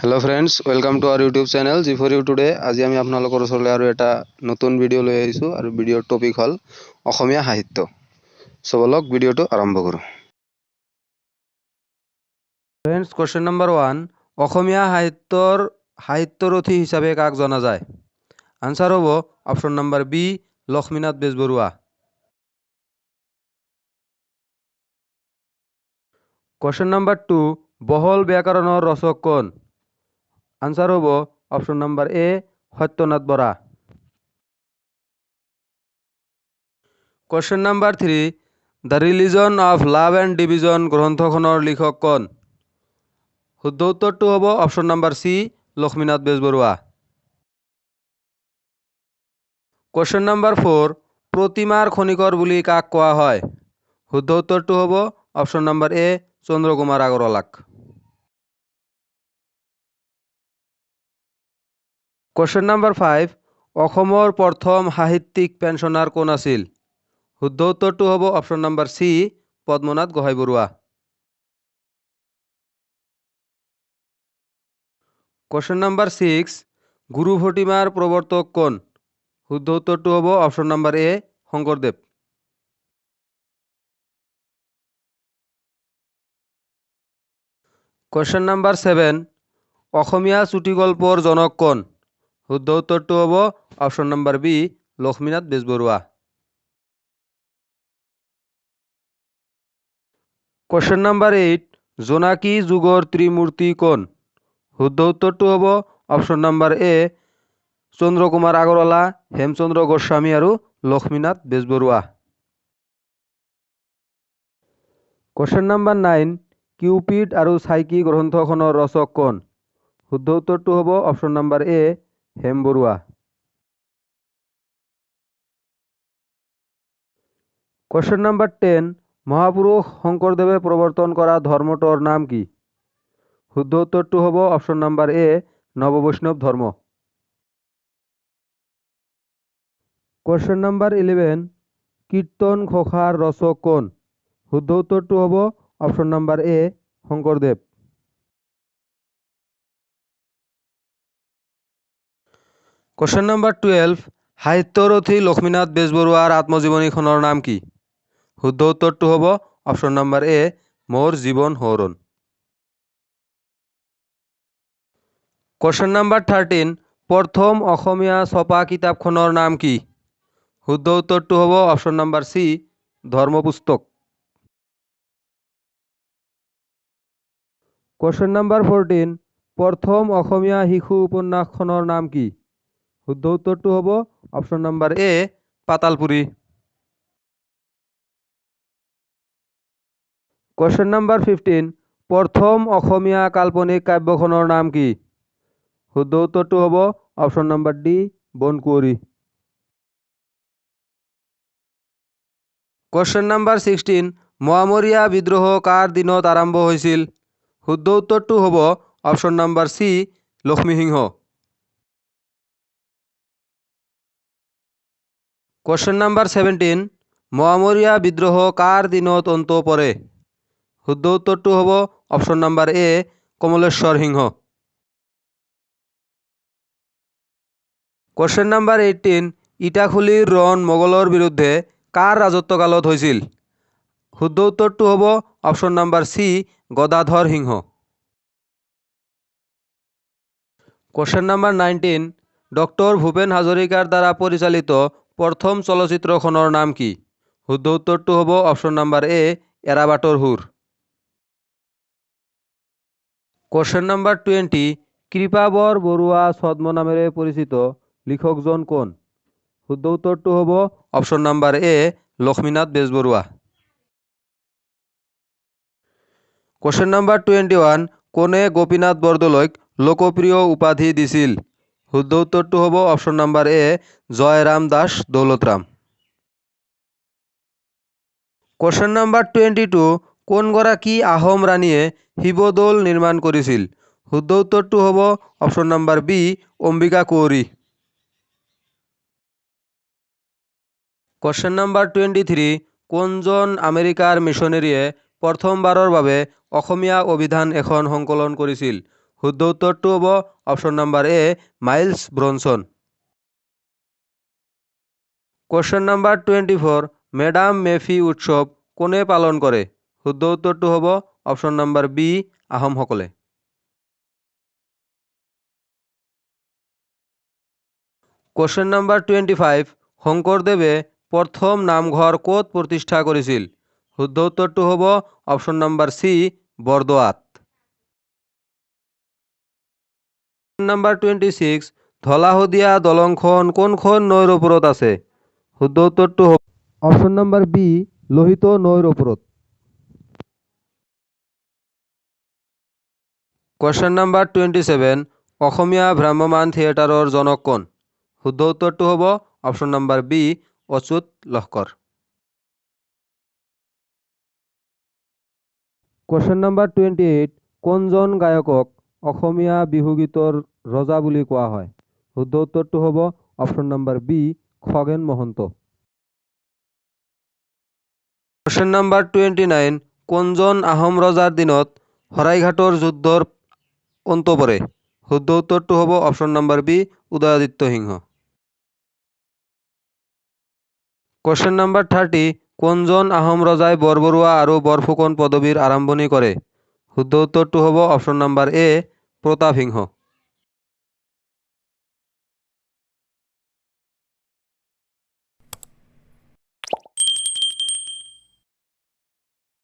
Hello friends, welcome to our YouTube channel G for you today. আজি আমি আপোনালোকৰ ওচৰলৈ আৰু এটা নতুন ভিডিঅ' লৈ আহিছোঁ আৰু ভিডিঅ'ৰ টপিক হ'ল অসমীয়া সাহিত্য। চ' বলক, ভিডিঅ'টো আৰম্ভ কৰোঁ। ফ্ৰেণ্ডছ, কুৱেশ্যন নম্বৰ 1, অসমীয়া সাহিত্যৰ সাহিত্যৰথী হিচাপে কাক জনা যায়? আনচাৰ হ'ব option number B, Lakshminath Bezbaroa. Question number 2, বহল ব্যাকৰণৰ ৰচক কোন? আনচাৰ হ'ব option number A, Satyanath Bora. Question number 3, the religion of love and division গ্ৰন্থখনৰ লিখক কোন? শুদ্ধ উত্তৰটো হ'ব option number C, Lakshminath Bezbaroa. Question number 4, প্ৰতিমাৰ খনিকৰ বুলি কাক কোৱা হয়? শুদ্ধ উত্তৰটো হ'ব option number A, Chandra Kumar আগৰৱালাক। Question number 5, অসমৰ প্ৰথম সাহিত্যিক পেঞ্চনাৰ কোন আছিল? শুদ্ধ উত্তৰটো হ'ব option number C, Padmanath Gohain Barua. Question number 6, গুৰু প্ৰতিমাৰ প্ৰৱৰ্তক কোন? শুদ্ধ উত্তৰটো হ'ব option number A, Sankardev. Question number 7, অসমীয়া চুটিগল্পৰ জনক কোন? শুদ্ধ উত্তৰটো হ'ব option number B, Lakshminath Bezbaroa. Question number 8, জোনাকী যুগৰ ত্ৰিমূৰ্তি কোন? শুদ্ধ উত্তৰটো হ'ব option number A, Chandrakumar Agarwala, Hemchandra Goswami আৰু Lakshminath Bezbaroa. Question number 9, Cupid আৰু চাইকি গ্ৰন্থখনৰ ৰচক কোন? শুদ্ধ উত্তৰটো হ'ব option number A, Hem Barua. Question number 10, মহাপুৰুষ শংকৰদেৱে প্ৰৱৰ্তন কৰা ধৰ্মটোৰ নাম কি? শুদ্ধ উত্তৰটো হ'ব অপশ্যন নম্বৰ এ, নৱবৈষ্ণৱ ধৰ্ম। কুৱেশ্যন নম্বৰ 11, কীৰ্তন ঘোষাৰ ৰচক কোন? শুদ্ধ উত্তৰটো হ'ব option number A, Sankardev. Question number 12, সাহিত্যৰথী লক্ষ্মীনাথ বেজবৰুৱাৰ আত্মজীৱনীখনৰ নাম কি? শুদ্ধ উত্তৰটো হ'ব অপশ্যন নম্বৰ এ, মোৰ জীৱন সোঁৱৰণ। কুৱেশ্যন নম্বৰ 13, প্ৰথম অসমীয়া ছপা কিতাপখনৰ নাম কি? শুদ্ধ উত্তৰটো হ'ব অপশ্যন নম্বৰ চি, ধৰ্মপুস্তক। কুৱেশ্যন নম্বৰ 14, প্ৰথম অসমীয়া শিশু উপন্যাসখনৰ নাম কি? শুদ্ধ উত্তৰটো হ'ব option number A, Patalpuri. Question number 15, প্ৰথম অসমীয়া কাল্পনিক কাব্যখনৰ নাম কি? শুদ্ধ উত্তৰটো হ'ব option number D, Bonkuwari. Question number 16, Moamoria বিদ্ৰোহ কাৰ দিনত আৰম্ভ হৈছিল? শুদ্ধ উত্তৰটো হ'ব option number C, Lakshmisingha. Question number 17, Moamoria বিদ্ৰোহ কাৰ দিনত অন্ত পৰে? শুদ্ধ উত্তৰটো হ'ব option number A, Kamaleswar Singha. Question number 18, ইটাখুলিৰ ৰণ মোগলৰ বিৰুদ্ধে কাৰ ৰাজত্বকালত হৈছিল? শুদ্ধ উত্তৰটো হ'ব option number C, Gadadhar Singha. Question number 19, doctor Bhupen হাজৰিকাৰ দ্বাৰা পৰিচালিত প্ৰথম চলচ্চিত্ৰখনৰ নাম কি? শুদ্ধ উত্তৰটো হ'ব অপশ্যন নম্বৰ এ, এৰাবাটৰ সুৰ। কুৱেশ্যন নম্বৰ 20, কৃপাবৰ বৰুৱা ছদ্মনামেৰে পৰিচিত লিখকজন কোন? শুদ্ধ উত্তৰটো হ'ব option number A, Lakshminath Bezbaroa. Question number 21, কোনে গোপীনাথ বৰদলৈক লোকপ্ৰিয় উপাধি দিছিল? শুদ্ধ উত্তৰটো হ'ব option number A, Jairam Das Daulatram. Question number 22, কোনগৰাকী Ahom ৰাণীয়ে শিৱদৌল নিৰ্মাণ কৰিছিল? শুদ্ধ উত্তৰটো হ'ব option number B, Ambika Kuwari. Question number 23, কোনজন আমেৰিকাৰ মিছনেৰীয়ে প্ৰথমবাৰৰ বাবে অসমীয়া অভিধান এখন সংকলন কৰিছিল? শুদ্ধ উত্তৰটো হ'ব option number A, Miles Bronson. Question number 24, Madam Mephi উৎসৱ কোনে পালন কৰে? শুদ্ধ উত্তৰটো হ'ব অপশ্যন নাম্বাৰ বি, আহোমসকলে। কুৱেশ্যন নাম্বাৰ 25, শংকৰদেৱে প্ৰথম নামঘৰ ক'ত প্ৰতিষ্ঠা কৰিছিল? শুদ্ধ উত্তৰটো হ'ব অপশ্যন নাম্বাৰ চি, বৰদোৱাত। নাম্বাৰ 26, ধলা শদিয়া দলংখন কোনখন নৈৰ ওপৰত আছে? শুদ্ধ উত্তৰটো হ'ব অপশ্যন নাম্বাৰ বি, লোহিত নৈৰ ওপৰত। কুৱেশ্যন নাম্বাৰ 27, অসমীয়া ভ্ৰাম্যমাণ থিয়েটাৰৰ জনক কোন? শুদ্ধ উত্তৰটো হ'ব option number B, Achyut Lahkar. Question number 28, কোনজন গায়কক অসমীয়া বিহুগীতৰ ৰজা বুলি কোৱা হয়? শুদ্ধ উত্তৰটো হ'ব option number B, Khagen Mahanta. Question number 29, কোনজন আহোম ৰজাৰ দিনত শৰাইঘাটৰ যুদ্ধৰ অন্ত পৰে? শুদ্ধ উত্তৰটো হ'ব option number B, Udayaditya Singha. Question number 30, কোনজন আহোম ৰজাই বৰবৰুৱা আৰু বৰফুকন পদবীৰ আৰম্ভণি কৰে? শুদ্ধ উত্তৰটো হ'ব option number A, Pratap Singha.